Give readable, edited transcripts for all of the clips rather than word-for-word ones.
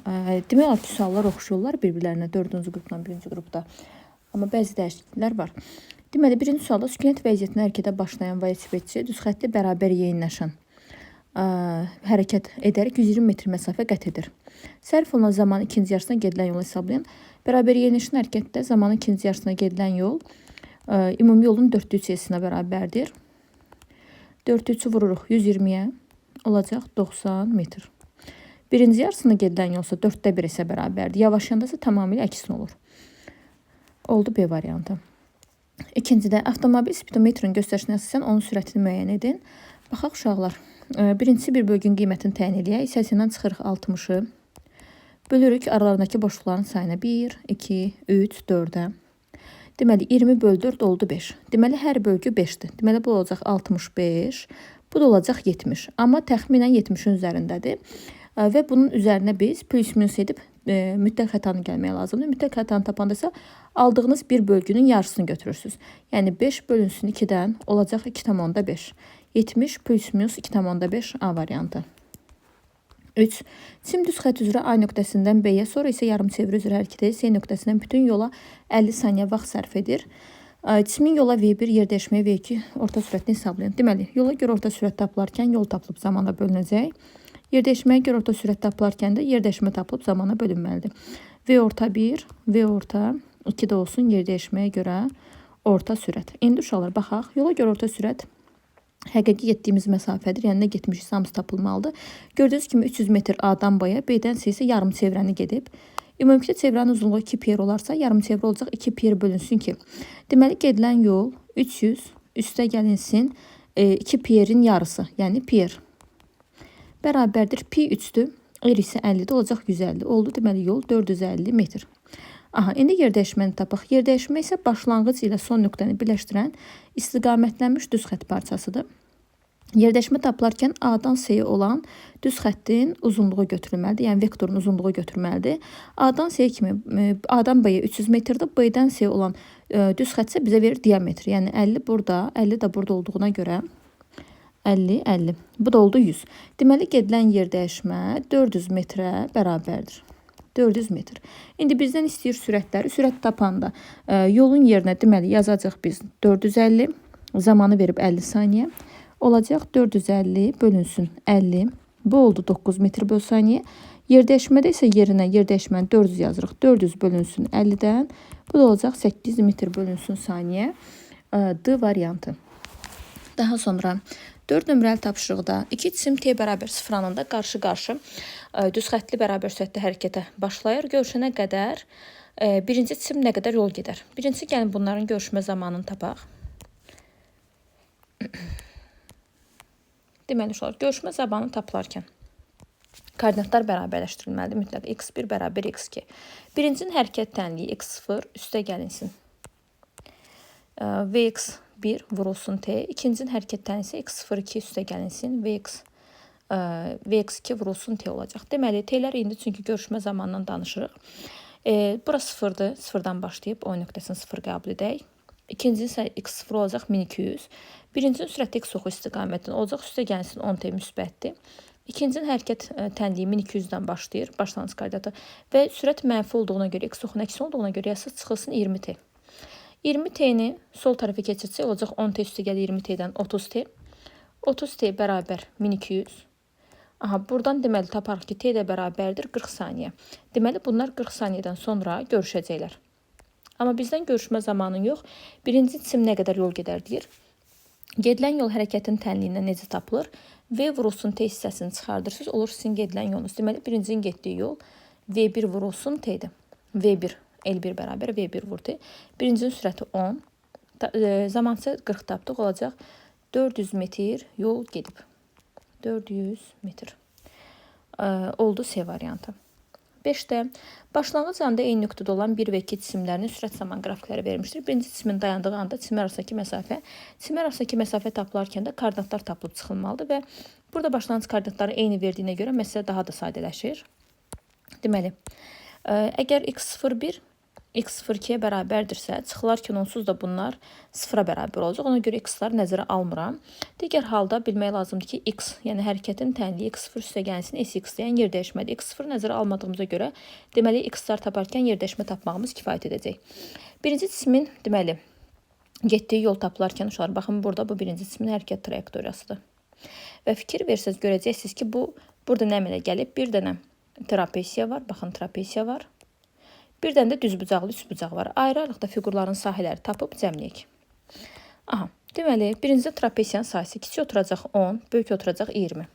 Demək olar ki, suallar oxşayırlar bir-birlərinə 4-cü qrupla 1-ci qrupda. Amma bəzi dəyişikliklər var. Deməli, birinci sualda sükunət vəziyyətində hərəkətə başlayan velosipedçi düz xəttli bərabər yeyinləşən hərəkət edərək 120 metr məsafə qət edir. Sərf olunan zamanın ikinci yarısına gedilən yolu hesablayın. Bərabər yeyinləşən hərəkətdə zamanın ikinci yarısına gedilən yol ümumi yolun 4-də 3 hissəsinə bərabərdir. 4-də 3-ü vururuq 120-yə, olacaq 90 metr. Birinci yarısına gedilən yolsa 4-də 1 hissə bərabərdir. Yavaşlayanda isə tamamilə əksinə olur. Oldu B variantı. İkincidə avtomobil spidometrin göstərişinə əsasən onun sürətini müəyyən edin. Baxaq uşaqlar. Birincisi bir bölgünün qiymətini təyin eləyək. İstəsindən çıxırıq 60-ı. Bölürük aralarındakı boşluqların sayına 1, 2, 3, 4-ə. Deməli 20 böl 4 oldu 5. Deməli hər bölgü 5-dir. Deməli bu olacaq 65. Bu da olacaq 70. Amma təxminən 70-in üzərindədir. Və bunun üzərinə biz plus minus edib mütləq xətanı gəlmək lazımdır. Mütləq xətanı tapanda isə aldığınız bir bölgünün yarısını götürürsünüz. Yəni 5 bölünsün 2-dən olacaq 2,5. 70 plus minus 2,5 A variantı. 3. Cisim düz xətt üzrə A nöqtəsindən B-yə, sonra isə yarım çevrə üzrə hərəkət edir. C nöqtəsindən bütün yola 50 saniyə vaxt sərf edir. Cismin yola V1, yer dəyişməyə V2 orta sürətini hesablayın. Deməli, yola görə orta sürət tapılarkən yol tapılıb zamana bölünəcək. Yer dəyişməyə görə orta sürət tapılarkən də yer dəyişmə tapılıb zamana bölünməlidir. V orta 1, V orta 2 də olsun yer dəyişməyə görə orta sürət. İndi uşaqlar baxaq, yola görə orta sürət həqiqi getdiyimiz məsafədir. Yəni nə getmişik hamısı tapılmalıdır. Gördüyünüz kimi 300 metr A-dan B-yə, B-dən C isə yarım çevrəni gedib. Ümumilikdə çevrənin uzunluğu 2 pi r olarsa, yarım çevrə olacaq 2 pi r bölünsün ki. Deməli gedilən yol 300 üstə gəlinsin 2 pi r-in yarısı, yəni pi r. Bərabərdir pi 3-dür, r isə 50-dir, olacaq 150. Oldu, deməli yol 450 metr. Aha, indi yer dəyişməni tapaq. Yer dəyişmə isə başlanğıc ilə son nöqtəni birləşdirən istiqamətlənmiş düz xətt parçasıdır. Yer dəyişmə tapılarkən A-dan C-yə olan düz xəttin uzunluğu götürülməlidir. Yəni vektorun uzunluğu götürülməlidir. A-dan C kimi A-dan B-yə 300 metrdir. B-dən C-yə olan düz xətt isə bizə verir diametr. Yəni 50 burada, 50 də burada olduğuna görə 50, 50. Bu da oldu 100. Deməli, gedilən yer dəyişmə 400 metrə bərabərdir. 400 metr. İndi bizdən istəyir sürətləri. Sürət tapanda yolun yerinə deməli yazacaq biz 450. Zamanı verib 50 saniyə. Olacaq 450 bölünsün 50. Bu oldu 9 metr böl saniyə. Yer dəyişmədə isə yerinə yer dəyişməni 400 yazırıq. 400 bölünsün 50-dən. Bu da olacaq 8 metr bölünsün saniyə. D variantı. Daha sonra 4 nömrəli tapşırıqda iki cisim T bərabər 0 anında qarşı-qarşı düz xəttli bərabər sürətdə hərəkətə başlayır. Görüşənə qədər birinci cisim nə qədər yol gedər? Birincisi gəlin bunların görüşmə zamanını tapaq. Deməli uşaqlar, görüşmə zamanı tapılarkən koordinatlar bərabərləşdirilməlidir. Mütləq x1 bərabər x2. Birincinin hərəkət tənliyi x0 üstə gəlinsin. Vx1 vurulsun t. İkincinin hərəkət tənliyi isə x02 üstə gəlinsin. Vx2 vurulsun t olacaq. Deməli, t-lər indi çünki görüşmə zamanından danışırıq. Bura 0-dır. 0-dan başlayıb O nöqtəsini 0 qəbul edək. İkincinin isə x0 olacaq 1200. Birincinin sürəti x oxu istiqamətində olacaq. Üstə gəlinsin 10t müsbətdir. İkincinin hərəkət tənliyi 1200-dən başlayır. Başlanğıc koordinatı və sürət mənfi olduğuna görə, x oxunun əksi olduğuna görə yazsız çıxılsın 20t. 20t-ni sol tərəfə keçirsək olacaq 10t üstə gəlir 20t-dən 30t. 30t bərabər 1200. Aha, buradan deməli taparıq ki, t də bərabərdir 40 saniyə. Deməli bunlar 40 saniyədən sonra görüşəcəklər. Amma bizdən görüşmə zamanı yox, birinci cisim nə qədər yol gedər deyir. Gedilən yol hərəkətin tənliyindən necə tapılır? V vurulsun T hissəsini çıxardırsınız, olur sizin gedilən yolunuz. Deməli, birincinin getdiyi yol V1 vurulsun T-dir. V1, L1 bərabər V1 vur T. Birincinin sürəti 10, zaman isə 40 tapdıq, olacaq 400 metr yol gedib. 400 metr. Oldu C variantı. 5-də başlanğıc anda eyni nöqtədə olan 1 və 2 cisimlərinin sürət zaman qrafikləri verilmişdir. Birinci cismin dayandığı anda cisimlər arasındakı məsafə, cisimlər arasındakı məsafə tapılarkən də koordinatlar tapılıb çıxılmalıdır və burada başlanğıc koordinatları eyni verdiyinə görə məsələ daha da sadələşir. Deməli, əgər x01 x0 2-yə bərabərdirsə, çıxılarkən onsuz da bunlar 0-a bərabər olacaq. Ona görə x-ları nəzərə almıram. Digər halda bilmək lazımdır ki, x, yəni hərəkətin tənliyi x0 üstə gəlsin sx, yəni yer dəyişmədir. X0 nəzərə almadığımıza görə, deməli, x-lar taparkən yer dəyişmə tapmağımız kifayət edəcək. Birinci cismin, deməli, getdiyi yol tapılarkən uşaqlar, baxın, burada bu birinci cismin hərəkət trayektoriyasıdır. Və fikir versəz görəcəksiniz ki, bu burada nə əmələ gəlib? Bir dənə trapesiya var, baxın, trapesiya var. Bir dənə də düzbucaqlı üçbucaq var. Ayrı-ayrılıqda fiqurların sahələri tapıb cəmləyək. Aha, deməli, birinci trapesiyanın sahəsi kiçik oturacaq 10, böyük oturacaq 20.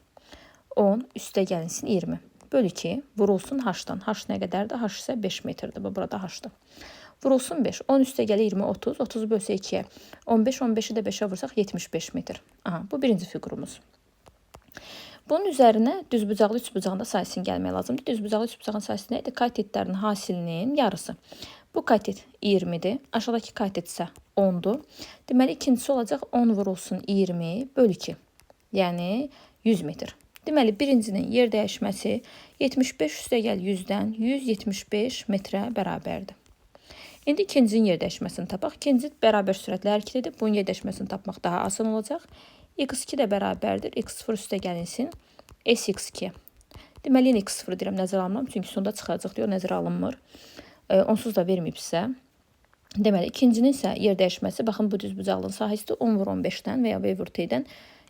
10 üstə gəlinsin 20. Böl 2 vurulsun h-dan. H nə qədərdir? H isə 5 metrdir. Bu burada h-dır. Vurulsun 5. 10 üstə gəlir 20, 30. 30 bölsə 2-yə. 15, 15-i də 5-ə vursaq 75 metr. Aha, bu birinci fiqurumuz. Bunun üzərinə düzbucaqlı üçbucağın da sahəsinin gəlmək lazımdır. Düzbucaqlı üçbucağın sahəsi nə idi? Katetlərin hasilinin yarısı. Bu katet 20-dir. Aşağıdakı katet isə 10-dur. Deməli, ikincisi olacaq 10 vurulsun 20 böl 2. Yəni 100 metr. Deməli, birincinin yer dəyişməsi 75 üstə gəl 100-dən 175 metrə bərabərdir. İndi ikincinin yer dəyişməsini tapaq. İkinci bərabər sürətlə hərəkət edib. Bunun yer dəyişməsini tapmaq daha asan olacaq. X2 də bərabərdir. X0 üstə gəlinsin. Sx2. Deməli, yenə x0 deyirəm, nəzərə almıram. Çünki sonda çıxacaq deyə nəzərə alınmır. Onsuz da verməyib sizə. Deməli, ikincinin isə yer dəyişməsi, baxın, bu düzbucaqlının sahəsi 10 vur 15-dən və ya V vur T-dən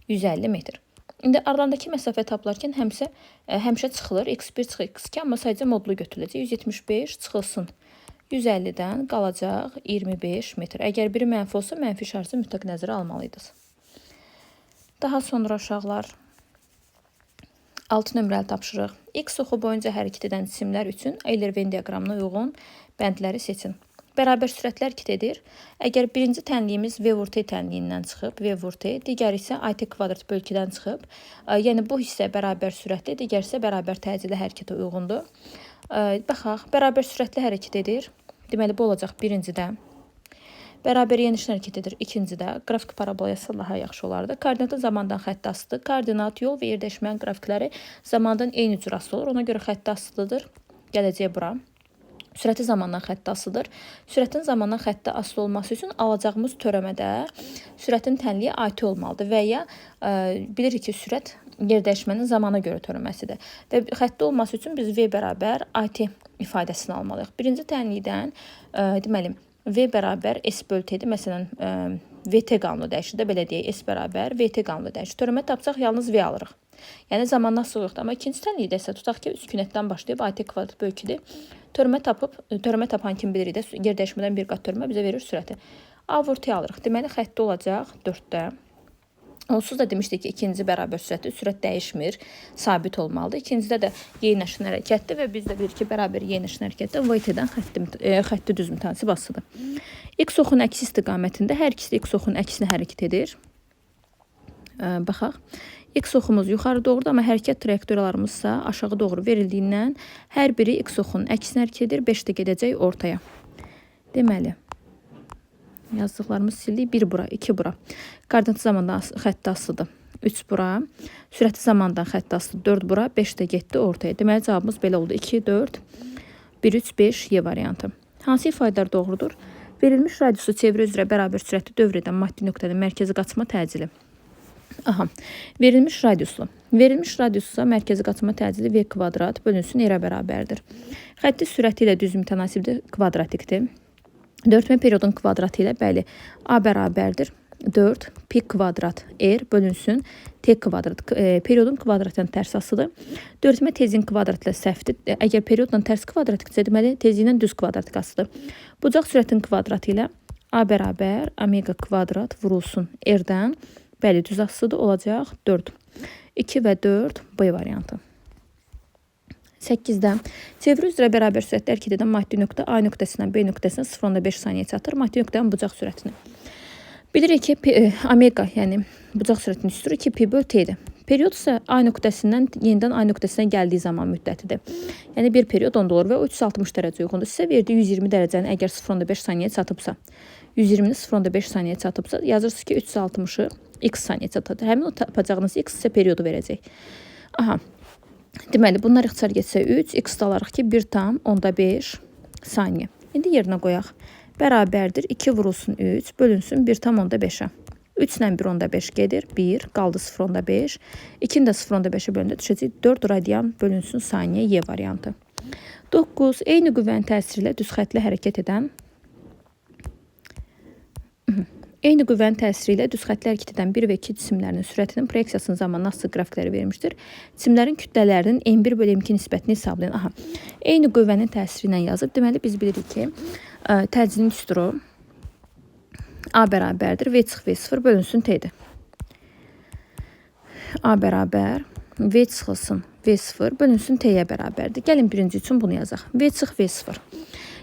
150 metr. İndi aralarındakı məsafə tapılarkən həmişə çıxılır. X1 çıxır, X2, amma sadəcə modulu götürüləcək. 175 çıxılsın. 150-dən qalacaq 25 metr. Əgər biri mənfi olsa, mənfi işarəsi mütləq nəzərə almalıydınız. Daha sonra uşaqlar 6 nömrəli tapşırıq. X oxu boyunca hərəkət edən cisimlər üçün Euler-Venn diaqramına uyğun bəndləri seçin. Bərabər sürətlər hərəkət edir. Əgər birinci tənliyimiz V vur T tənliyindən çıxıb, V vur T, digəri isə AT kvadrat böl 2-dən çıxıb. Yəni bu hissə bərabər sürətli, digər hissə bərabər təcili hərəkətə uyğundur. Baxaq, bərabər sürətli hərəkət edir. Deməli, bu olacaq birincidə. Bərabər yenişlə hərəkət edir ikincidə. Qrafik parabola yazsa daha yaxşı olardı. Koordinatın zamandan xətti asılıdır. Koordinat, yol və yer dəyişmənin qrafikləri zamandan eyni cür asılı olur. Ona görə xətti asılıdır. Gələcək bura. Sürəti zamandan xətti asılıdır. Sürətin zamandan xətti asılı olması üçün alacağımız törəmədə sürətin tənliyi AT olmalıdır və ya bilirik ki, sürət yer dəyişmənin zamana görə törəməsidir. Və xətti olması üçün biz V bərabər AT ifadəsini almalıyıq. Birinci tənlikdən deməli, V bərabər S bölü T-dir. Məsələn, VT qanunu dəyişir də, belə deyək, S bərabər VT qanunu dəyişir. Törəmə tapsaq, yalnız V alırıq. Yəni, zamandan asılı yoxdur. Amma ikinci tənlikdə isə tutaq ki, sükunətdən başlayıb AT kvadrat bölü 2-dir. Törəmə tapıb, törəmə tapan kimi bilirik də, yer dəyişmədən bir qat törəmə bizə verir sürəti. A vur T alırıq. Deməli, xətti olacaq 4-də. Onsuz da demişdik ki, ikinci bərabər sürətli, sürət dəyişmir, sabit olmalıdır. İkincidə də yeyinəşin hərəkətdir və biz də bilirik ki, bərabər yeyinəşin hərəkətdə VT-dən xətti düz mütənasib asılıdır. X oxunun əksi istiqamətində hər ikisi də X oxunun əksinə hərəkət edir. Baxaq. X oxumuz yuxarı doğrudur, amma hərəkət trayektoriyalarımız isə aşağı doğru verildiyindən hər biri X oxunun əksinə hərəkət edir. 5 də gedəcək ortaya. Deməli, yazdıqlarımızı sildik. 1 bura, 2 bura. Koordinat zamandan xətti asılıdır. 3 bura. Sürəti zamandan xətti asılıdır. 4 bura. 5 də getdi ortaya. Deməli, cavabımız belə oldu. 2, 4, 1, 3, 5, Y variantı. Hansı ifadələr doğrudur? Verilmiş radiusu çevrə üzrə bərabər sürətli dövr edən maddi nöqtənin mərkəzi qaçma təcili. Aha, verilmiş radiuslu. Verilmiş radiusa mərkəzi qaçma təcili V kvadrat bölünsün R-ə bərabərdir. Xətti sürəti ilə düz mütənasibdir, kvadratikdir. Dörtmə periodun kvadratı ilə, bəli, A bərabərdir. 4 pi kvadrat R bölünsün T kvadrat. Periodun kvadratının tərs asıdır. Dörtmə tezin kvadratı ilə səhvdir. Əgər periodla tərs kvadratikdirsə, deməli tezi ilə düz kvadratik asıdır. Bucaq sürətin kvadratı ilə A bərabər omega kvadrat vurulsun R-dən. Bəli, düz asılıdır, olacaq 4. 2 və 4 B variantı. 8-də çevrə üzrə bərabər sürətlə hərəkət edən maddi nöqtə A nöqtəsindən B nöqtəsinə 0,5 saniyə çatır. Maddi nöqtənin bucaq sürətini. Bilirik ki, omega, yəni bucaq sürətinin üstü 2 pi bölü T-dir. Period isə A nöqtəsindən yenidən A nöqtəsinə gəldiyi zaman müddətidir. Yəni bir period onda olur və o 360 dərəcə uyğundur. Sizə verdiyi 120 dərəcəni əgər 0,5 saniyə çatıbsa, 120-ni 0,5 saniyə çatıbsa, yazırsınız ki, 360-ı x saniyə çatır. Həmin o tapacağınız x sizə periodu verəcək. Aha. Deməli, bunlar ixtisar getsə 3, x də alarıq ki, 1,5 saniyə. İndi yerinə qoyaq. Bərabərdir 2 vurulsun 3 bölünsün 1,5-ə. 3 ilə 1,5 gedir. 1 qaldı 0,5. 2-ni də 0,5-ə bölündə düşəcək 4 radian bölünsün saniyə Y variantı. 9. Eyni qüvvənin təsiri ilə düz xəttli hərəkət edən Eyni qüvvənin təsiri ilə düz xəttli hərəkət edən 1 və 2 cisimlərinin sürətinin proyeksiyasının zamanı asılı qrafikləri verilmişdir. Cisimlərin kütlələrinin M1 bölü M2 nisbətini hesablayın. Aha. Eyni qüvvənin təsiri ilə yazıb. Deməli, biz bilirik ki, təcilin düsturu A bərabərdir. V çıx V0 bölünsün T-dir. A bərabər V çıxılsın V0 bölünsün T-yə bərabərdir. Gəlin birinci üçün bunu yazaq. V çıx V0.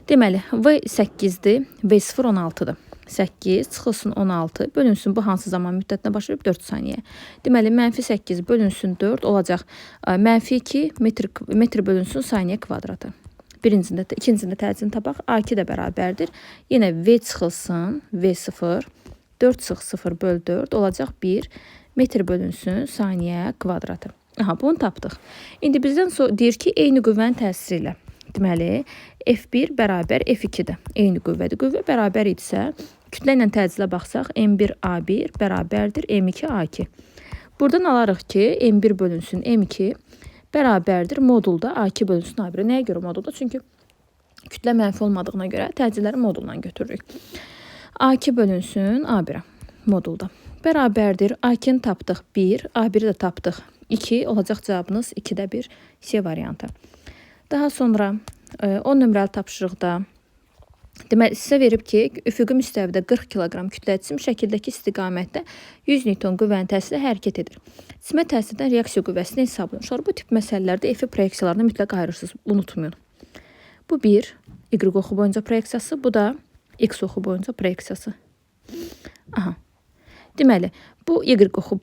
Deməli, V 8-dir, V0 16-dır. 8 çıxılsın 16 bölünsün bu hansı zaman müddətinə baş verib 4 saniyə. Deməli, mənfi 8 bölünsün 4 olacaq. Mənfi 2 metr bölünsün saniyə kvadratı. Birincisində, ikincisində təcilini tapaq. A2 də bərabərdir. Yenə V çıxılsın V0 4 çıx 0 böl 4 olacaq 1 metr bölünsün saniyə kvadratı. Aha, bunu tapdıq. İndi bizdən sonra deyir ki, eyni qüvvənin təsiri ilə. Deməli, F1 bərabər F2-dir. Eyni qüvvədir. Qüvvə bərabər idisə, kütlə ilə təcilə baxsaq, M1 A1 bərabərdir M2 A2. Buradan alarıq ki, M1 bölünsün M2 bərabərdir modulda A2 bölünsün A1. Nəyə görə modulda? Çünki kütlə mənfi olmadığına görə təcilləri modulla götürürük. A2 bölünsün A1-ə modulda. Bərabərdir. A2-ni tapdıq 1, A1-i də tapdıq 2. Olacaq cavabınız 2-də 1 C variantı. Daha sonra 10 nömrəli tapşırıqda deməli sizə verib ki, üfüqi müstəvidə 40 kiloqram kütlə cisim şəkildəki istiqamətdə 100 Newton qüvvənin təsiri hərəkət edir. Cisimə təsir edən reaksiya qüvvəsini hesablayın. Uşaqlar, bu tip məsələlərdə F proyeksiyalarını mütləq ayırırsınız, unutmayın. Bu bir Y oxu boyunca proyeksiyası, bu da X oxu boyunca proyeksiyası. Aha. Deməli, bu Y oxu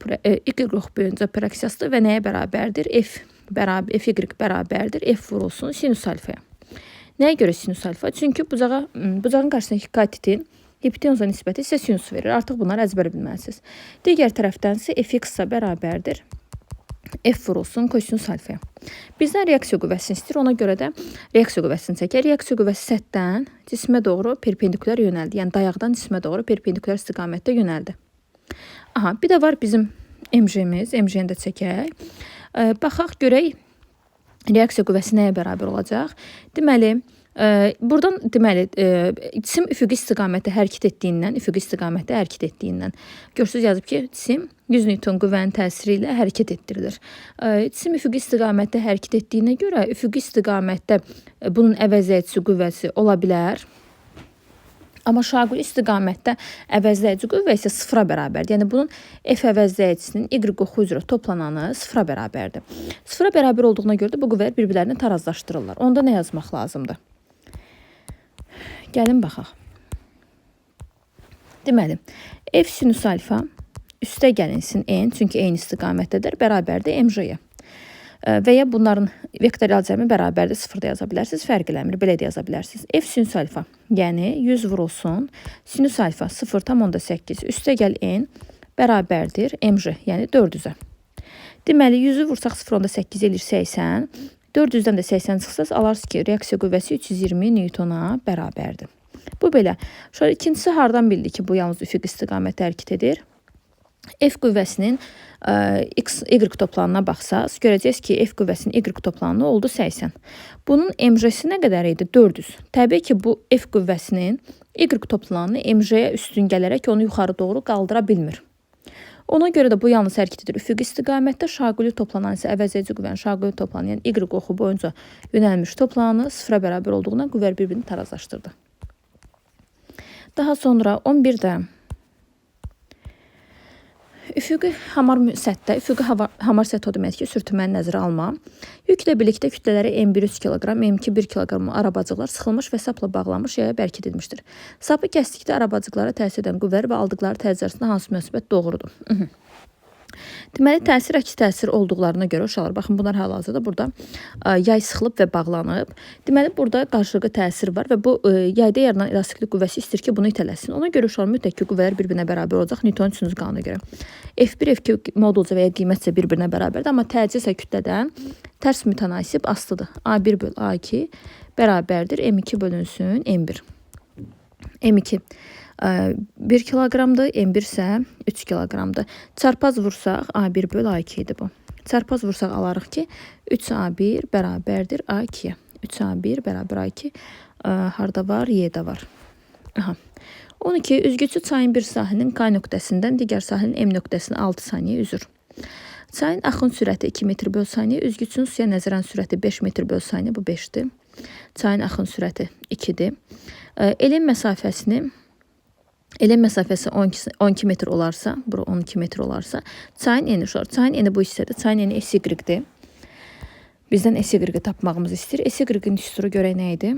boyunca proyeksiyasıdır və nəyə bərabərdir? F bərabər FY bərabərdir F vurulsun sinus alfaya. Nəyə görə sinus alfa? Çünki bucağın qarşısındakı katetin hipotenuza nisbəti sizə sinus verir. Artıq bunları əzbər bilməlisiniz. Digər tərəfdən isə Fx bərabərdir F vurulsun kosinus alfaya. Bizdən reaksiya qüvvəsini istəyir. Ona görə də reaksiya qüvvəsini çəkər. Reaksiya qüvvəsi səthdən cismə doğru perpendikulyar yönəldi. Yəni dayaqdan cismə doğru perpendikulyar istiqamətdə yönəldi. Aha, bir də var bizim MJ-miz. MJ-ni də çəkək. Baxaq görək reaksiya qüvvəsi nəyə bərabər olacaq? Deməli, buradan deməli, cisim üfüqi istiqamətdə hərəkət etdiyindən, görürsünüz yazıb ki, cisim 100 Newton qüvvənin təsiri ilə hərəkət etdirilir. Cisim üfüqi istiqamətdə hərəkət etdiyinə görə üfüqi istiqamətdə bunun əvəzləyicisi qüvvəsi ola bilər. Amma şaquli istiqamətdə əvəzləyici qüvvə isə sıfıra bərabərdir. Yəni bunun F əvəzləyicisinin Y oxu üzrə toplananı sıfıra bərabərdir. Sıfıra bərabər olduğuna görə də bu qüvvələr bir-birlərini tarazlaşdırırlar. Onda nə yazmaq lazımdır? Gəlin baxaq. Deməli, F sinus alfa üstə gəlinsin N, çünki eyni istiqamətdədir, bərabərdir MJ-yə. Və ya bunların vektorial cəmi bərabərdir 0 da yaza bilərsiniz, fərq eləmir, belə də yaza bilərsiniz. F sinus alfa, yəni 100 vurulsun, sinus alfa 0,8 üstə gəl N bərabərdir MJ, yəni 400-ə. Deməli, 100-ü vursaq 0,8 eləyir 80, 400-dən də 80 çıxsa, alarsınız ki, reaksiya qüvvəsi 320 Newtona bərabərdir. Bu belə. Şöyle ikincisi hardan bildik ki, bu yalnız üfüq istiqamətdə hərəkət edir? F qüvvəsinin X, Y toplanına baxsaq, görəcəksiniz ki, F qüvvəsinin Y toplanı oldu 80. Bunun MJ-si nə qədər idi? 400. Təbii ki, bu F qüvvəsinin Y toplanı MJ-yə üstün gələrək onu yuxarı doğru qaldıra bilmir. Ona görə də bu yalnız hərəkət edir. Üfüqi istiqamətdə şaquli toplanan isə əvəzedici qüvvənin şaquli toplanı, yəni Y oxu boyunca yönəlmiş toplanı sıfıra bərabər olduğundan qüvvələr bir-birini tarazlaşdırdı. Daha sonra 11-də üfüqi hamar səthdə, üfüqi hamar səth o deməkdir ki, sürtünməni nəzərə alma. Yüklə birlikdə kütlələri M1 3 kg, M2 1 kg arabacıqlar sıxılmış və sapla bağlanmış yaya bərkidilmişdir. Sapı kəsdikdə arabacıqlara təsir edən qüvvələr və aldıqları təsir arasında hansı münasibət doğrudur? Deməli, təsir əks təsir olduqlarına görə uşaqlar, baxın, bunlar hal-hazırda burada yay sıxılıb və bağlanıb. Deməli, burada qarşılıqlı təsir var və bu yayda yaranan elastiklik qüvvəsi istəyir ki, bunu itələsin. Ona görə uşaqlar mütləq ki, qüvvələr bir-birinə bərabər olacaq Newtonun üçüncü qanuna görə. F1, F2 modulca və ya qiymətcə bir-birinə bərabərdir, amma təcil isə kütlədən tərs mütənasib asılıdır. A1 böl A2 bərabərdir M2 bölünsün M1. M2 1 kiloqramdır, M1 isə 3 kiloqramdır. Çarpaz vursaq A1 böl A2 idi bu. Çarpaz vursaq alarıq ki, 3A1 bərabərdir A2-yə. 3A1 bərabər A2 harda var? Y-də var. Aha. 12. Üzgüçü çayın bir sahilinin K nöqtəsindən digər sahilin M nöqtəsinə 6 saniyə üzür. Çayın axın sürəti 2 metr böl saniyə, üzgüçünün suya nəzərən sürəti 5 metr böl saniyə, bu 5-dir. Çayın axın sürəti 2-dir. Elin məsafəsini Elin məsafəsi 12 metr olarsa, bura 12 metr olarsa, çayın eni uşaqlar. Çayın eni bu hissədir. Çayın eni SY-dir. Bizdən SY-i tapmağımızı istəyir. SY-in düsturu görək nə idi?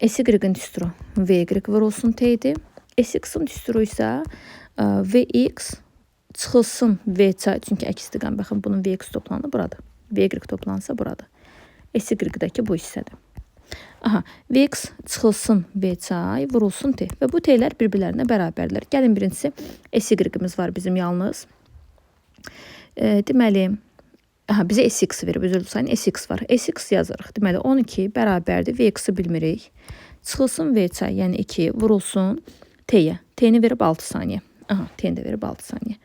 SY-in düsturu VY vurulsun T idi. SX-in düsturu isə VX çıxılsın V çay. Çünki əks istiqamət. Baxın, bunun VX toplanı buradır. VY toplansa buradır. SY-dəki bu hissədir. Aha, Vx çıxılsın V çay, vurulsun T. Və bu T-lər bir-birlərinə bərabərdirlər. Gəlin birincisi SY-imiz var bizim yalnız. Deməli, aha, bizə SX verib, üzr diləyirəm, SX var. SX yazırıq. Deməli, 12 bərabərdir. Vx-i bilmirik. Çıxılsın V çay, yəni 2 vurulsun T-yə. T-ni verib 6 saniyə. Aha, T-ni də verib 6 saniyə.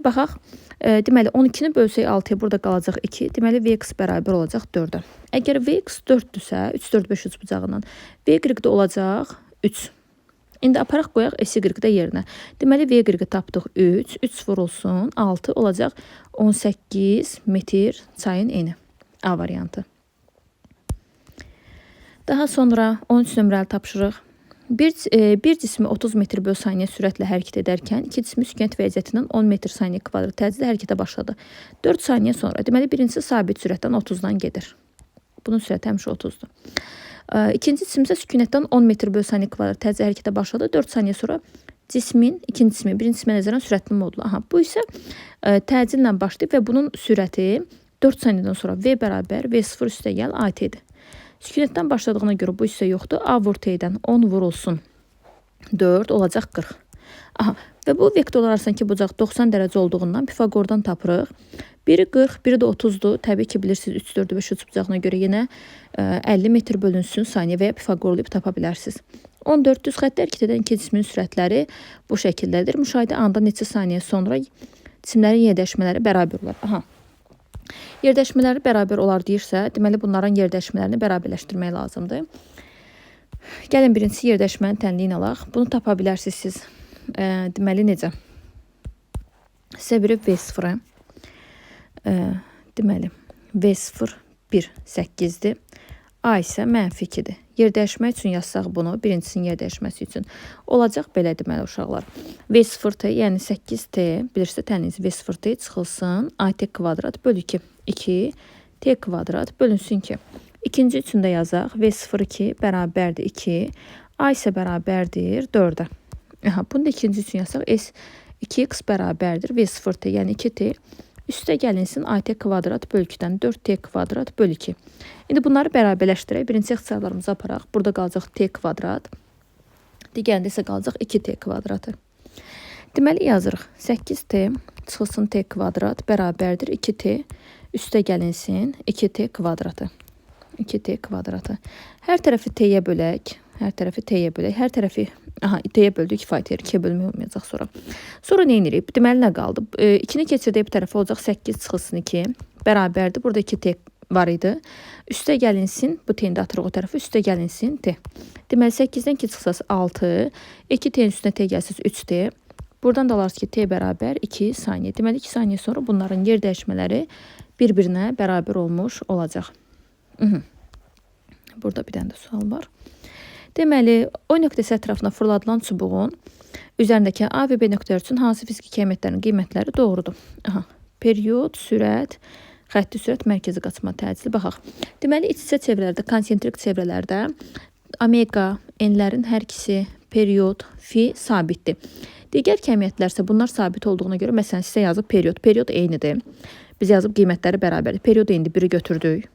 Baxaq, deməli 12-ni bölsək 6-ya burada qalacaq 2. Deməli Vx bərabər olacaq 4-ə. Əgər Vx 4-dürsə, 3, 4, 5 3 bucağından Vy də olacaq 3. İndi aparaq qoyaq SY-də yerinə. Deməli Vy-i tapdıq 3, 3 vurulsun 6 olacaq 18 metr çayın eni. A variantı. Daha sonra 13 nömrəli tapşırıq. Bir cismi 30 metr böl saniyə sürətlə hərəkət edərkən iki cismi sükunət vəziyyətindən 10 metr saniyə kvadrat təcillə hərəkətə başladı. 4 saniyə sonra, deməli birincisi sabit sürətdən 30-dan gedir. Bunun sürəti həmişə 30-dur. İkinci cisim isə sükunətdən 10 metr böl saniyə kvadrat təcillə hərəkətə başladı. 4 saniyə sonra cismin, ikinci cismin, birinci cismə nəzərən sürətinin modulu. Aha, bu isə təcillə başlayıb və bunun sürəti 4 saniyədən sonra V bərabər V0 üstə gəl AT-dir. Sükunətdən başladığına görə bu hissə yoxdur. A vur T-dən 10 vurulsun 4 olacaq 40. Aha, və bu vektorlar arasındakı bucaq 90 dərəcə olduğundan Pifaqordan tapırıq. Biri 40, biri də 30-dur. Təbii ki, bilirsiniz 3, 4, 5 3 bucağına görə yenə 50 metr bölünsün saniyə və ya Pifaqorlayıb tapa bilərsiniz. 14 düz xəttə hərəkət edən iki cismin sürətləri bu şəkildədir. Müşahidə anında neçə saniyə sonra cisimlərin yerdəşmələri bərabər olar. Aha. Yerdəşmələri bərabər olar deyirsə, deməli bunların yerdəşmələrini bərabərləşdirmək lazımdır. Gəlin birincisi yerdəşmənin tənliyini alaq. Bunu tapa bilərsiniz siz. Deməli necə? Sizə verib V0-ı. Deməli V0 1 8-dir. A isə mənfi 2-dir. Yerdəyişmə üçün yazsaq bunu, birincisinin yerdəyişməsi üçün olacaq belə deməli uşaqlar. V0T, yəni 8T, bilirsiniz tənliyiniz V0T çıxılsın AT kvadrat bölü 2. 2 T kvadrat bölünsün ki. İkinci üçün də yazaq. V02 bərabərdir 2. A isə bərabərdir 4-ə. Aha, bunu da ikinci üçün yazsaq. S 2x bərabərdir V0T, yəni 2T. Üstə gəlinsin AT kvadrat bölü 2-dən 4T kvadrat bölü 2. İndi bunları bərabərləşdirək. Birinci ixtisarlarımızı aparaq. Burada qalacaq T kvadrat. Digərində isə qalacaq 2T kvadratı. Deməli yazırıq. 8T çıxılsın T kvadrat bərabərdir 2T. Üstə gəlinsin 2T kvadratı. 2T kvadratı. Hər tərəfi T-yə bölək. Hər tərəfi T-yə bölək. Hər tərəfi T-yə böldük, kifayət edir. 2-yə bölmək olmayacaq sonra. Sonra nə edirik? Deməli nə qaldı? 2-ni keçirdək bu tərəfə olacaq 8 çıxılsın 2. Bərabərdir. Burada 2T var idi. Üstə gəlinsin. Bu T-ni də atırıq o tərəfə. Üstə gəlinsin T. Deməli 8-dən 2 çıxsası 6. 2T-nin üstünə T gəlsəz 3T. Buradan da alarsınız ki T bərabər 2 saniyə. Deməli 2 saniyə sonra bunların yer dəyişmələri bir-birinə bərabər olmuş olacaq. Burada bir dənə də sual var. Deməli, O nöqtəsi ətrafına fırladılan çubuğun üzərindəki A və B nöqtələri üçün hansı fiziki kəmiyyətlərin qiymətləri doğrudur? Aha, period, sürət, xətti sürət, mərkəzi qaçma təcili. Baxaq. Deməli, iç-içə çevrələrdə, konsentrik çevrələrdə omega, n-lərin hər ikisi, period, fi sabitdir. Digər kəmiyyətlər isə bunlar sabit olduğuna görə, məsələn, sizə yazıb period. Period eynidir. Biz yazıb qiymətləri bərabərdir. Period eynidir, 1-i götürdük.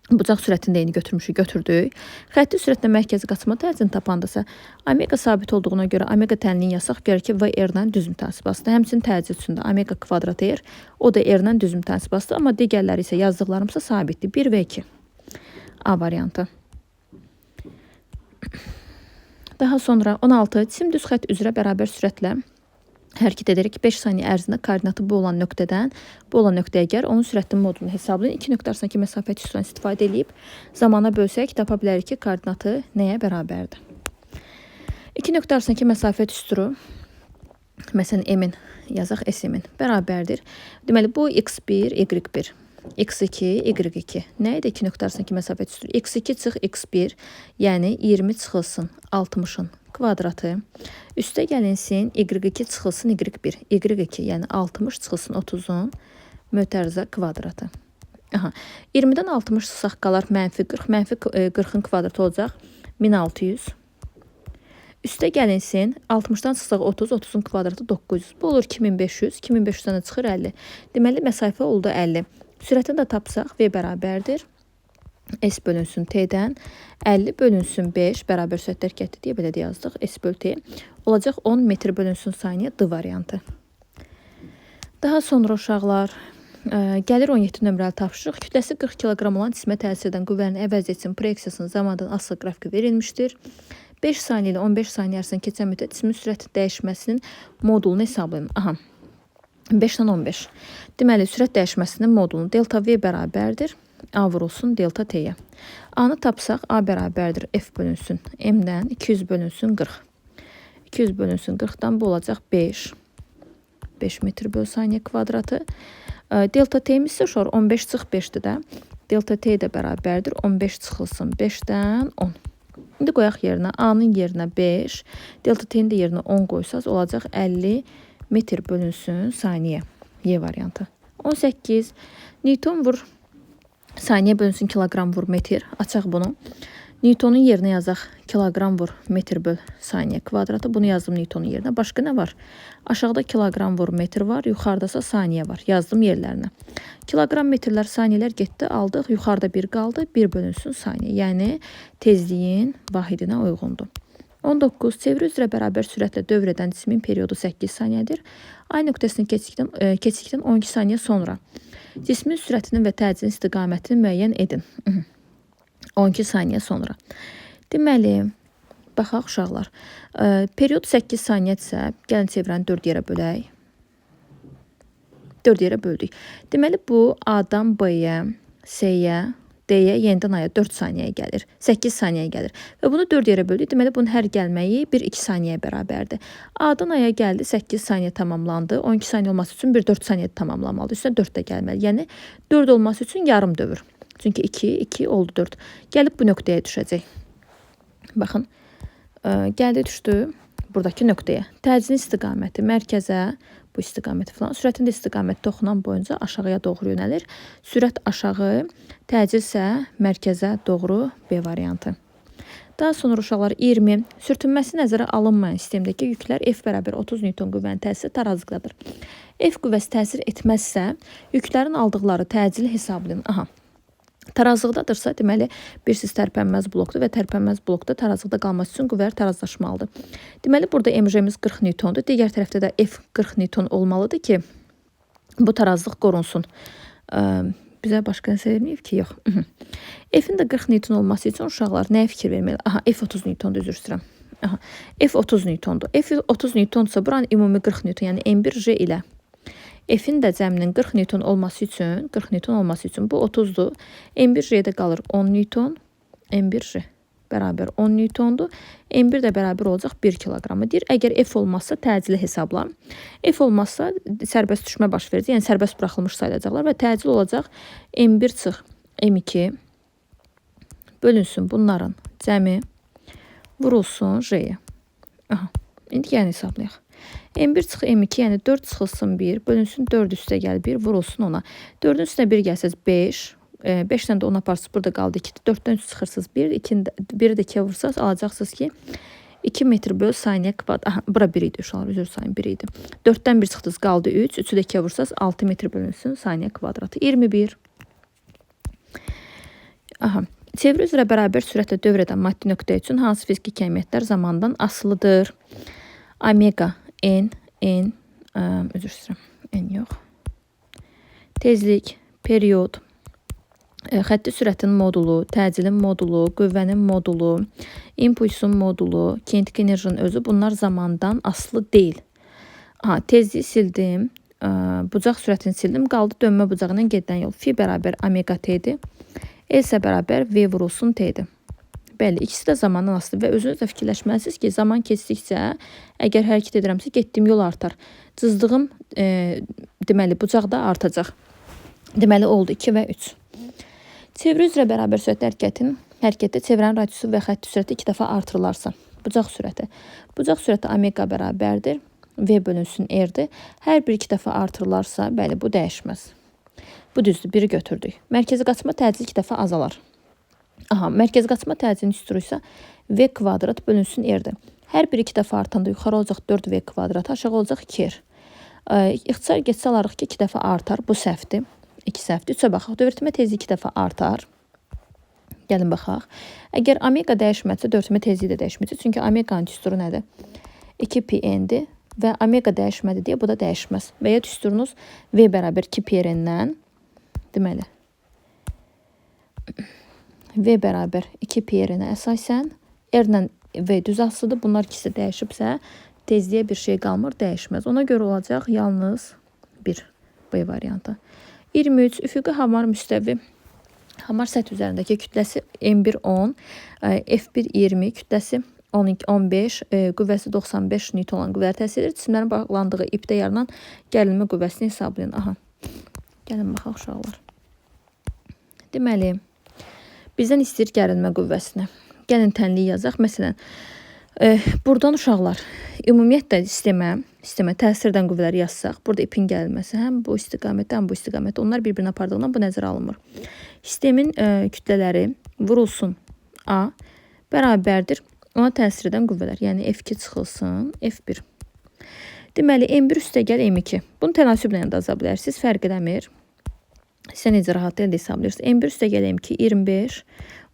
Bucaq sürətini də eyni götürmüşük, götürdük. Xətti sürətlə mərkəzi qaçma tərzini tapandasa omega sabit olduğuna görə omega tənliyini yazsaq, görək ki, V R-lə düz mütənasibasıdır. Həmçinin təcil üçün də omega kvadrat R, o da R-lə düz mütənasibasıdır. Amma digərləri isə yazdıqlarımsa sabitdir. 1 və 2. A variantı. Daha sonra 16. Cisim düz xətt üzrə bərabər sürətlə hərəkət edərək 5 saniyə ərzində koordinatı bu olan nöqtədən bu olan nöqtəyə gəlir. Onun sürətinin modulunu hesablayın. İki nöqtə arasındakı məsafə düsturundan istifadə edib zamana bölsək tapa bilərik ki, koordinatı nəyə bərabərdir? İki nöqtə arasındakı məsafə düsturu, məsələn, M-in yazaq, S-in bərabərdir. Deməli, bu x1, y1, x2, y2. Nə idi iki nöqtə arasındakı məsafə düsturu? x2 çıx x1, yəni 20 çıxılsın 60-ın kvadratı. Üstə gəlinsin y2 çıxılsın y1. y2, yəni 60 çıxılsın 30-un mötərizə kvadratı. Aha. 20-dən 60 çıxsaq qalar mənfi 40. Mənfi 40-ın kvadratı olacaq 1600. Üstə gəlinsin 60-dan çıxsaq 30, 30-un kvadratı 900. Bu olur 2500. 2500-dən də çıxır 50. Deməli, məsafə oldu 50. Sürətini də tapsaq V bərabərdir. S bölünsün T-dən 50 bölünsün 5 bərabər sürətdə hərəkətdir deyə belə də yazdıq. S böl T olacaq 10 metr bölünsün saniyə D variantı. Daha sonra uşaqlar gəlir 17 nömrəli tapşırıq. Kütləsi 40 kiloqram olan cismə təsir edən qüvvənin əvəz etsin proyeksiyasının zamandan asılı qrafiki verilmişdir. 5 saniyə ilə 15 saniyə arasında keçən müddət cismin sürət dəyişməsinin modulunu hesablayın. Aha. 5-dən 15. Deməli, sürət dəyişməsinin modulunu delta V bərabərdir. A vurulsun delta T-yə. A-nı tapsaq, A bərabərdir F bölünsün M-dən 200 bölünsün 40. 200 bölünsün 40-dan bu olacaq 5. 5 metr böl saniyə kvadratı. Delta T-imiz isə uşaqlar 15 çıx 5-dir də. Delta T də bərabərdir 15 çıxılsın 5-dən 10. İndi qoyaq yerinə A-nın yerinə 5, delta T-nin də yerinə 10 qoysaz olacaq 50 metr bölünsün saniyə. Y variantı. 18. Newton vur saniyə bölünsün kiloqram vur metr. Açaq bunu. Newtonun yerinə yazaq kiloqram vur metr böl saniyə kvadratı. Bunu yazdım Newtonun yerinə. Başqa nə var? Aşağıda kiloqram vur metr var, yuxarıdasa saniyə var. Yazdım yerlərinə. Kiloqram metrlər, saniyələr getdi, aldıq. Yuxarıda 1 qaldı. 1 bölünsün saniyə. Yəni tezliyin vahidinə uyğundur. 19. Çevrə üzrə bərabər sürətlə dövr edən cismin periodu 8 saniyədir. Ay nöqtəsini keçdikdən 12 saniyə sonra cismin sürətinin və təcilin istiqamətini müəyyən edin. 12 saniyə sonra. Deməli, baxaq uşaqlar. Period 8 saniyədirsə, gəlin çevrəni 4 yerə bölək. 4 yerə böldük. Deməli, bu A-dan B-yə, C-yə, D-yə yenidən A-ya 4 saniyəyə gəlir. 8 saniyəyə gəlir. Və bunu 4 yerə böldük. Deməli, bunun hər gəlməyi 1-2 saniyəyə bərabərdir. A-dan A-ya gəldi, 8 saniyə tamamlandı. 12 saniyə olması üçün 1-4 saniyə tamamlanmalıdır. Üstünə 4 də gəlməli. Yəni, 4 olması üçün yarım dövr. Çünki 2, 2 oldu 4. Gəlib bu nöqtəyə düşəcək. Baxın, gəldi düşdü buradakı nöqtəyə. Təcilin istiqaməti mərkəzə, bu istiqaməti falan. Sürətin də istiqaməti toxunan boyunca aşağıya doğru yönəlir. Sürət aşağı, təcil isə mərkəzə doğru B variantı. Daha sonra uşaqlar 20. Sürtünməsi nəzərə alınmayan sistemdəki yüklər F bərabər 30 Newton qüvvənin təsiri tarazlıqdadır. F qüvvəsi təsir etməzsə, yüklərin aldıqları təcili hesablayın. Aha. Tarazlıqdadırsa, deməli, bilirsiniz, tərpənməz blokdur və tərpənməz blokda tarazlıqda qalması üçün qüvvələr tarazlaşmalıdır. Deməli, burada MJ-miz 40 Newtondur. Digər tərəfdə də F 40 Newton olmalıdır ki, bu tarazlıq qorunsun. Bizə başqa nəsə verməyib ki, yox. F-in də 40 Newton olması üçün uşaqlar nəyə fikir verməli? Aha, F 30 Newtondur, üzr istəyirəm. Aha, F 30 Newtondur. F 30 Newtondursa, buranın ümumi 40 Newton, yəni M1J ilə F-in də cəminin 40 Newton olması üçün, 40 Newton olması üçün bu 30-dur. M1J-də qalır 10 Newton. M1J bərabər 10 Newtondur. M1 də bərabər olacaq 1 kiloqramı. Deyir, əgər F olmazsa təcili hesabla. F olmazsa sərbəst düşmə baş verəcək. Yəni sərbəst buraxılmış sayılacaqlar və təcil olacaq M1 çıx M2 bölünsün bunların cəmi vurulsun J-yə. Aha, indi gəlin hesablayaq. M1 çıx M2, yəni 4 çıxılsın 1, bölünsün 4 üstə gəl 1, vurulsun ona. 4-ün üstünə 1 gəlsəz 5, 5-dən də 10 aparsınız, burada qaldı 2. 4-dən 3 çıxırsınız 1, 1-i də 2-yə vursaz alacaqsınız ki, 2 metr böl saniyə kvadrat. Aha, bura 1 idi uşaqlar, üzr istəyirəm, 1 idi. 4-dən 1 çıxdınız, qaldı 3. 3-ü də 2-yə vursaz 6 metr bölünsün saniyə kvadratı. 21. Aha. Çevrə üzrə bərabər sürətlə dövr edən maddi nöqtə üçün hansı fiziki kəmiyyətlər zamandan asılıdır? Omega, N, N, üzr istəyirəm, N yox. Tezlik, period, xətti sürətin modulu, təcilin modulu, qüvvənin modulu, impulsun modulu, kinetik enerjinin özü bunlar zamandan asılı deyil. Aha, tezliyi sildim, bucaq sürətini sildim, qaldı dönmə bucağı ilə gedən yol. Fi bərabər omega t-dir. E isə bərabər V vurulsun T-dir. Bəli, ikisi də zamandan asılı və özünüz də fikirləşməlisiniz ki, zaman keçdikcə əgər hərəkət edirəmsə, getdiyim yol artar. Cızdığım deməli, bucaq da artacaq. Deməli, oldu 2 və 3. Çevrə üzrə bərabər sürətli hərəkətdə çevrənin radiusu və xətti sürəti 2 dəfə artırılarsa, bucaq sürəti. Bucaq sürəti omega bərabərdir. V bölünsün R-dir. Hər bir 2 dəfə artırılarsa, bəli, bu dəyişməz. Bu düzdür, 1-i götürdük. Mərkəzi qaçma təcili 2 dəfə azalar. Aha, mərkəzi qaçma təcilinin düsturu isə V kvadrat bölünsün R-dir. Hər bir 2 dəfə artanda yuxarı olacaq 4V kvadrat, aşağı olacaq 2R. İxtisar getsə alarıq ki, 2 dəfə artar. Bu səhvdir. 2 səhvdir. 3-ə baxaq. Dövrətmə tezliyi 2 dəfə artar. Gəlin baxaq. Əgər omega dəyişmədisə, dövrətmə tezliyi də dəyişməyəcək. Çünki omeganın düsturu nədir? 2 pi n-dir və omega dəyişmədi deyə bu da dəyişməz. Və ya düsturunuz V bərabər 2 pi r-dən, deməli, V bərabər 2 pi r-nə əsasən R ilə V düz asılıdır. Bunlar ikisi dəyişibsə, tezliyə bir şey qalmır, dəyişməz. Ona görə olacaq yalnız 1 B variantı. 23. Üfüqi hamar müstəvi hamar səth üzərindəki kütləsi M1 10, F1 20, kütləsi 12, 15, qüvvəsi 95 Newton olan qüvvələr təsir edir. Cisimlərin bağlandığı ipdə yaranan gərilmə qüvvəsini hesablayın. Aha. Gəlin baxaq uşaqlar. Deməli, bizdən istəyir gərilmə qüvvəsini. Gəlin tənliyi yazaq. Məsələn, buradan uşaqlar, ümumiyyətlə sistemə təsir edən qüvvələri yazsaq, burada ipin gərilməsi həm bu istiqamətdə, həm bu istiqamətdə, onlar bir-birinə apardığından bu nəzərə alınmır. Sistemin kütlələri vurulsun A bərabərdir ona təsir edən qüvvələr. Yəni F2 çıxılsın, F1. Deməli, M1 üstə gəl M2. Bunu tənasüblə də yaza bilərsiniz, fərq eləmir. Sizə necə rahat əldə hesablayırsınız. M1 üstə gəl M2, 25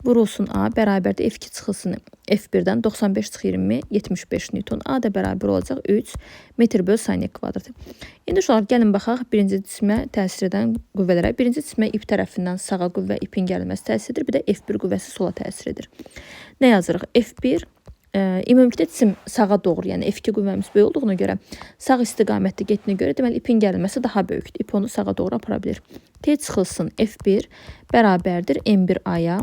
vurulsun A bərabərdir F2 çıxılsın F1-dən 95 çıx 20, 75 Newton. A da bərabər olacaq 3 metr böl saniyə kvadratı. İndi uşaqlar, gəlin baxaq birinci cismə təsir edən qüvvələrə. Birinci cismə ip tərəfindən sağa qüvvə ipin gərilməsi təsir edir. Bir də F1 qüvvəsi sola təsir edir. Nə yazırıq? F1 ümumilikdə cisim sağa doğru, yəni F2 qüvvəmiz böyük olduğuna görə, sağ istiqamətdə getdiyinə görə, deməli ipin gərilməsi daha böyükdür. İp onu sağa doğru apara bilir. T çıxılsın F1 bərabərdir M1 A-ya.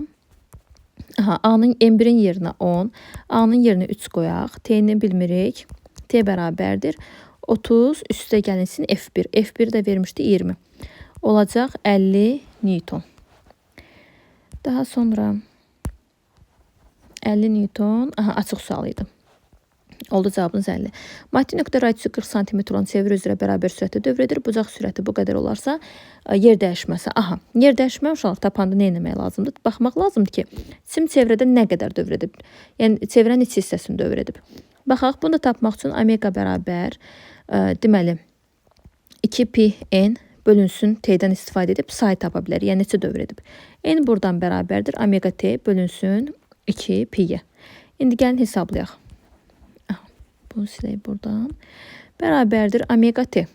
Aha, A-nın M1-in yerinə 10, A-nın yerinə 3 qoyaq. T-ni bilmirik. T bərabərdir 30 üstə gəlinsin F1. F1 də vermişdi 20. Olacaq 50 Newton. Daha sonra 50 Newton. Aha, açıq sual idi. Oldu cavabınız 50. Maddi nöqtə radiusu 40 sm olan çevrə üzrə bərabər sürətdə dövr edir. Bucaq sürəti bu qədər olarsa, yer dəyişməsi. Aha, yer dəyişmə uşaqlar tapanda nə etmək lazımdır? Baxmaq lazımdır ki, cisim çevrədə nə qədər dövr edib? Yəni çevrənin neçə hissəsini dövr edib? Baxaq, bunu da tapmaq üçün omega bərabər, deməli 2 pi n bölünsün t-dən istifadə edib sayı tapa bilərik. Yəni neçə dövr edib? N buradan bərabərdir omega t bölünsün 2 pi-yə. İndi gəlin hesablayaq. Aha, bunu silək buradan. Bərabərdir omega t.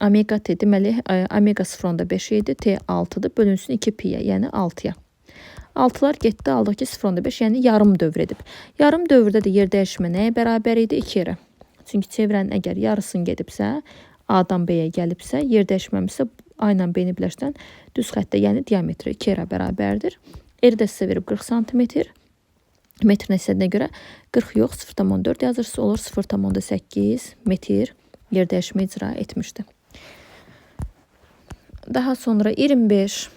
Omega t deməli omega 0,5 idi, t 6-dır, bölünsün 2 pi-yə, yəni 6-ya. 6-lar getdi, aldıq ki 0,5, yəni yarım dövr edib. Yarım dövrdə də yer dəyişmə nəyə bərabər idi? 2 yerə. Çünki çevrənin əgər yarısını gedibsə, A-dan B-yə gəlibsə, yer dəyişməmişsə A ilə B-ni birləşdirən düz xəttdə, yəni diametri 2 yerə bərabərdir. R də sizə verib 40 sm. Metr nəsədinə görə 40 yox, 0,4 yazırsınız, olur 0,8 metr yer dəyişmə icra etmişdi. Daha sonra 25.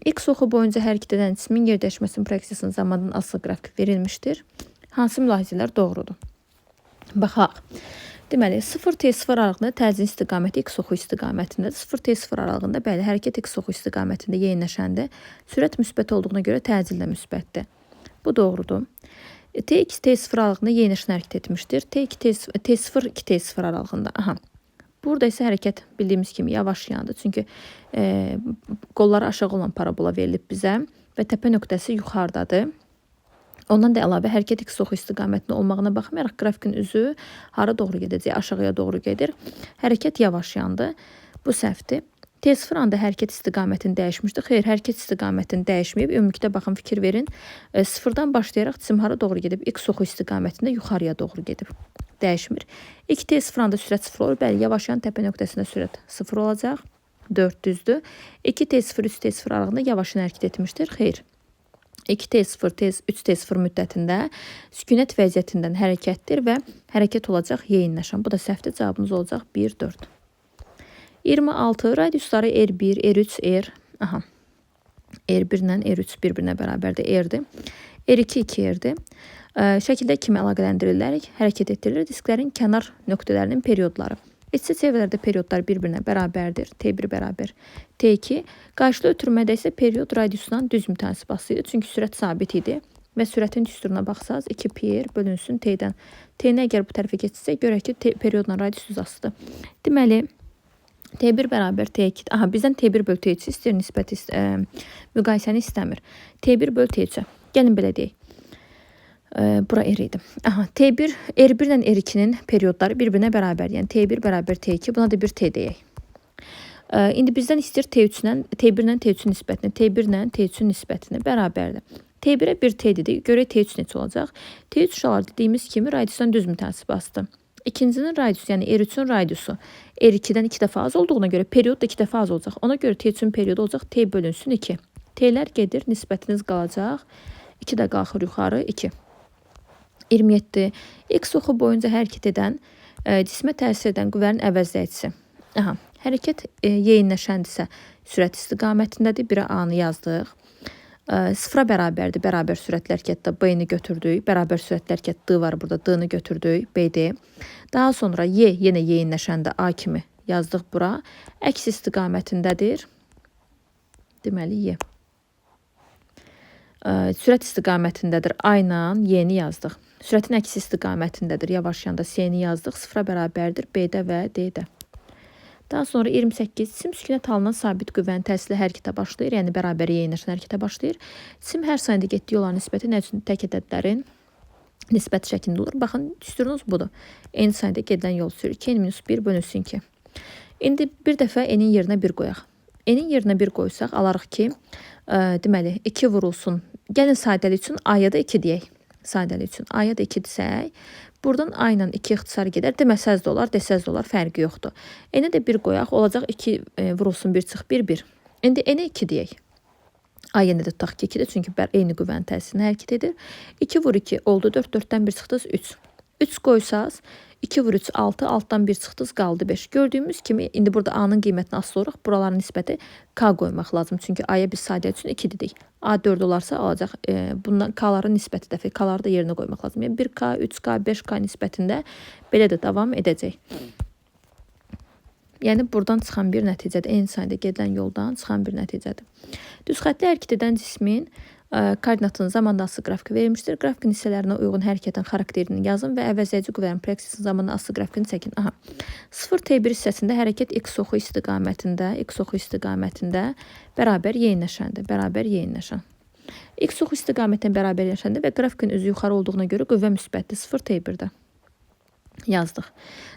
X oxu boyunca hərəkət edən cismin yer dəyişməsinin proyeksiyasının zamandan asılı qrafik verilmişdir. Hansı mülahizələr doğrudur? Baxaq. Deməli, 0-T0 aralığında təcilin istiqaməti X oxu istiqamətindədir. 0-T0 aralığında, bəli, hərəkət X oxu istiqamətində yeyinləşəndə sürət müsbət olduğuna görə təcil də müsbətdir. Bu doğrudur. T2 T0 aralığında yeyinləşən hərəkət etmişdir. T2 T0 2 T0 aralığında. Aha. Burada isə hərəkət bildiyimiz kimi yavaşlayandır. Çünki qolları aşağı olan parabola verilib bizə və təpə nöqtəsi yuxarıdadır. Ondan da əlavə hərəkət x oxu istiqamətində olmağına baxmayaraq qrafikin üzü hara doğru gedəcək? Aşağıya doğru gedir. Hərəkət yavaşlayandır. Bu səhvdir. T0 anda hərəkət istiqamətini dəyişmişdi. Xeyr, hərəkət istiqamətini dəyişməyib. Ümumilikdə baxın, fikir verin. Sıfırdan başlayaraq cisim hara doğru gedib? X oxu istiqamətində yuxarıya doğru gedib. Dəyişmir. 2T0 anda sürət 0 olur. Bəli, yavaşlayan təpə nöqtəsində sürət 0 olacaq. 4 düzdür. 2T0, 3T0 aralığında yavaşlayan hərəkət etmişdir. Xeyr. 2T0, 3T0 müddətində sükunət vəziyyətindən hərəkətdir və hərəkət olacaq yeyinləşən. Bu da səhvdir. Cavabımız olacaq 1, 4. 26. Radiusları R1, R3, R. Aha. R1 ilə R3 bir-birinə bərabərdir. R-dir. R2 2R-dir. Şəkildə kimi əlaqələndirilərək hərəkət etdirilir disklərin kənar nöqtələrinin periodları. İç-içə çevrələrdə periodlar bir-birinə bərabərdir. T1 bərabər T2. Qarşılı ötürmədə isə period radiusundan düz mütənasib asılı idi. Çünki sürət sabit idi. Və sürətin düsturuna baxsaz 2 pi r bölünsün T-dən. T-ni əgər bu tərəfə keçsək, görək ki, T periodla radius düz asılıdır. Deməli, T1 bərabər T2. Aha, bizdən T1 bölü T3 istəyir, nisbəti, müqayisəni istəmir. T1 bölü T3-ə. Gəlin belə deyək. Bura R idi. Aha, T1, R1 ilə R2-nin periodları bir-birinə bərabər. Yəni T1 bərabər T2. Buna da bir T deyək. İndi bizdən istəyir T3 ilə T1 ilə T3-ün nisbətini, T1 ilə T3-ün nisbətini bərabərdir. T1-ə 1T dedik. Görək T3 neçə olacaq? T3 uşaqlar dediyimiz kimi radiusdan düz mütənasib asdı. İkincinin radiusu, yəni R3-ün radiusu R2-dən 2 dəfə az olduğuna görə period da 2 dəfə az olacaq. Ona görə T3-ün periodu olacaq T bölünsün 2. T-lər gedir, nisbətiniz qalacaq. 2 də qalxır yuxarı 2. 27. X oxu boyunca hərəkət edən, cismə təsir edən qüvvənin əvəzləyicisi. Aha, hərəkət yeyinləşəndirsə sürət istiqamətindədir. 1-ə A-nı yazdıq. Sıfıra bərabərdir. Bərabər sürətli hərəkətdə B-ni götürdük. Bərabər sürətli hərəkət D var burada. D-ni götürdük. B-dir. Daha sonra Y yenə yeyinləşəndə A kimi yazdıq bura. Əks istiqamətindədir. Deməli Y. Sürət istiqamətindədir. A ilə Y-ni yazdıq. Sürətin əks istiqamətindədir. Yavaş yanda C-ni yazdıq. Sıfıra bərabərdir. B-də və D-də. Daha sonra 28. Cisim sükunət halından sabit qüvvənin təsirli hərəkətə başlayır. Yəni bərabər yeyinləşən hərəkətə başlayır. Cisim hər saniyədə getdiyi yolların nisbəti nə üçün tək ədədlərin nisbəti şəklində olur? Baxın, düsturunuz budur. N saniyədə gedilən yol sürür. 2n-1 bölünsün 2. İndi bir dəfə n-in yerinə 1 qoyaq. N-in yerinə 1 qoysaq, alarıq ki, deməli 2 vurulsun. Gəlin sadəlik üçün A-ya da 2 deyək. Sadəlik üçün A-ya da 2 desək, buradan A ilə 2 ixtisar gedər. Deməsəz də olar, desəz də olar, fərqi yoxdur. N-ə də 1 qoyaq, olacaq 2 vurulsun 1 çıx 1, 1. İndi N-ə 2 deyək. A yenə də tutaq ki 2-dir, çünki eyni qüvvənin təsirini hərəkət edir. 2 vur 2 oldu 4, 4-dən 1 çıxdınız 3. 3 qoysaz 2 vur 3 6, altdan 1 çıxdınız qaldı 5. Gördüyümüz kimi indi burada A-nın qiymətini asılı olaraq buraların nisbəti K qoymaq lazım. Çünki A-ya biz sadə üçün 2 dedik. A 4 olarsa alacaq. Bundan K-ların nisbəti dəfə K-ları da yerinə qoymaq lazım. Yəni 1K, 3K, 5K nisbətində belə də davam edəcək. Yəni buradan çıxan bir nəticədir. Eyni sayda gedilən yoldan çıxan bir nəticədir. Düz xəttli hərəkət edən cismin koordinatının zamanda asılı qrafiki verilmişdir. Qrafikin hissələrinə uyğun hərəkətin xarakterini yazın və əvəzləyici qüvvənin proyeksiyasının zamanda asılı qrafikini çəkin. Aha. 0 T1 hissəsində hərəkət x oxu istiqamətində, x oxu istiqamətində bərabər yeyinləşəndir. Bərabər yeyinləşən. X oxu istiqamətdən bərabər yeyinləşəndir və qrafikin üzü yuxarı olduğuna görə qüvvə müsbətdir. 0 T1-də yazdıq.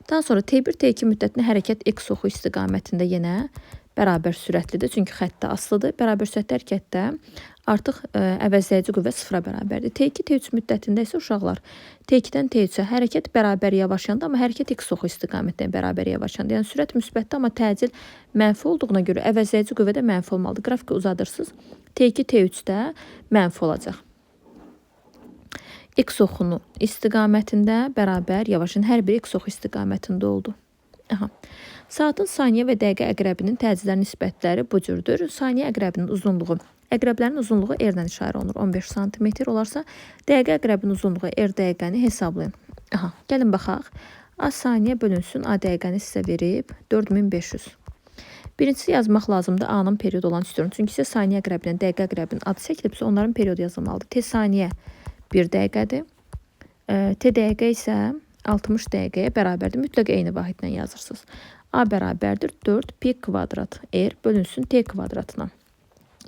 Daha sonra T1 T2 müddətində hərəkət x oxu istiqamətində yenə bərabər sürətlidir. Çünki xəttə asılıdır. Bərabər sürətli hərəkətdə artıq əvəzləyici qüvvə sıfıra bərabərdir. T2 T3 müddətində isə uşaqlar T2-dən T3-ə hərəkət bərabər yavaşlandı, amma hərəkət x oxu istiqamətdən bərabər yavaşlandı. Yəni sürət müsbətdir, amma təcil mənfi olduğuna görə əvəzləyici qüvvə də mənfi olmalıdır. Qrafiki uzadırsınız. T2 T3-də mənfi olacaq. X oxunu istiqamətində bərabər yavaşın. Hər biri x oxu istiqamətində oldu. Aha. Saatın saniyə və dəqiqə əqrəbinin təcillər nisbətləri bu cürdür. Saniyə əqrəbinin uzunluğu, əqrəblərin uzunluğu R-dən işarə olunur. 15 sm olarsa, dəqiqə əqrəbinin uzunluğu R dəqiqəni hesablayın. Aha, gəlin baxaq. A saniyə bölünsün, A dəqiqəni sizə verib 4500. Birincisi yazmaq lazımdır A-nın periodu olan düsturunu. Çünki sizə saniyə əqrəbinin, dəqiqə əqrəbinin adı çəkilibsə, onların periodu yazılmalıdır. T saniyə 1 dəqiqədir. T dəqiqə isə 60 dəqiqəyə bərabərdir. Mütləq eyni vahidlə yazırsınız. A bərabərdir 4 pi kvadrat R bölünsün T kvadratına.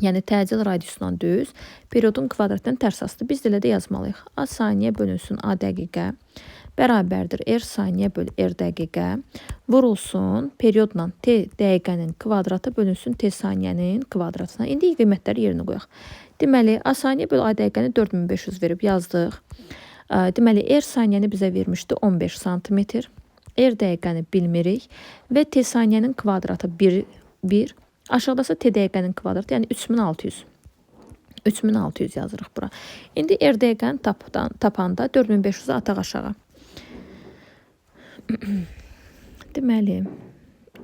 Yəni təcil radiusundan düz, periodun kvadratından tərs asılı. Biz də elə də yazmalıyıq. A saniyə bölünsün A dəqiqə bərabərdir R saniyə böl R dəqiqə vurulsun periodla T dəqiqənin kvadratı bölünsün T saniyənin kvadratına. İndi qiymətləri yerinə qoyaq. Deməli, A saniyə böl A dəqiqəni 4500 verib yazdıq. Deməli, R saniyəni bizə vermişdi 15 sm. R dəqiqəni bilmirik və T saniyənin kvadratı 1. Aşağıda isə T dəqiqənin kvadratı, yəni 3600. 3600 yazırıq bura. İndi R dəqiqəni tapanda 4500-ü ataq aşağı. Deməli,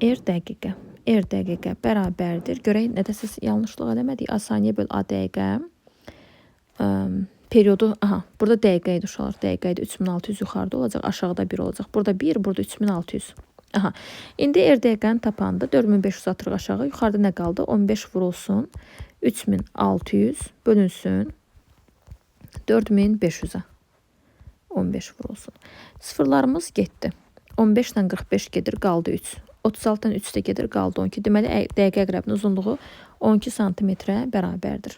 R dəqiqə. R dəqiqə bərabərdir. Görək nədəsə yanlışlıq eləmədik. A saniyə böl A dəqiqə. Periodu, aha, burada dəqiqə idi uşaqlar. Dəqiqə idi. 3600 yuxarıda olacaq, aşağıda 1 olacaq. Burada 1, burada 3600. Aha. İndi R dəqiqəni tapanda 4500 atırıq aşağı. Yuxarıda nə qaldı? 15 vurulsun. 3600 bölünsün 4500-ə. 15 vurulsun. Sıfırlarımız getdi. 15 ilə 45 gedir, qaldı 3. 36-dan 3 də gedir, qaldı 12. Deməli, dəqiqə əqrəbinin uzunluğu 12 santimetrə bərabərdir.